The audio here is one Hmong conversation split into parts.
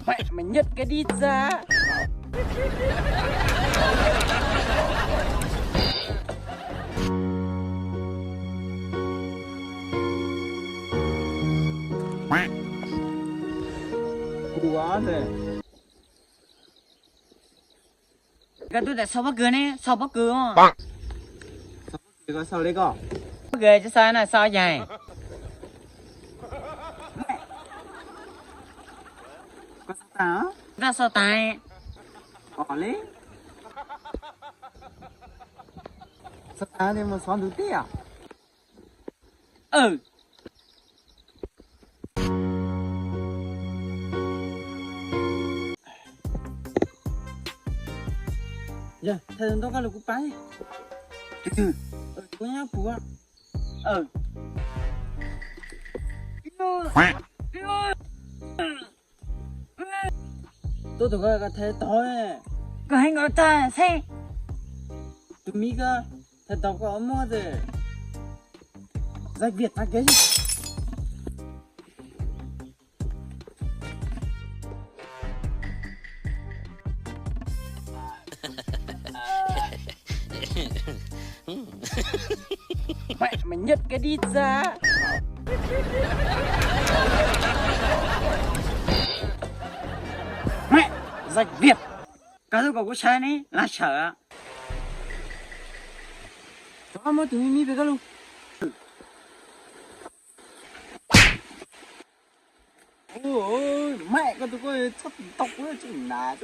Mẹ mày nhật cái đi ra. Ua thế. Koj tub tam sau pob kws ne, sau pob kws. Sau pob kws koj sau li koj. Pob kws tsis sau na, sau yaig. Koj sau tas? Koj sau tas. Ua li. Sau tas tes mus xov ntawv teb os. Yog thaij ntau koj los kuv pab. Kuv nyob puag. Tuaj tus ko thaij tau. Koj heev nkaus tag xwb. Tus miv ko thaij tau koj muab tes. Zais vias tag kev. Mẹ mày nhật cái đi ra. Mẹ, zais vias. Koj twb kom kuv saib ne, laj sawm. Muab tus miv miv pem koj lug. Mẹ koj tus ko txhob tau kuv tsis nas,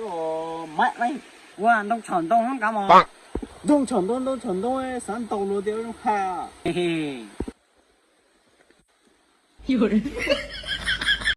mẹ, ua ntoo tshom ntoo nkav mos. Ntoo tshom ntoo, ntoo tshom ntoo, xav ntaus luag tias zoo ha.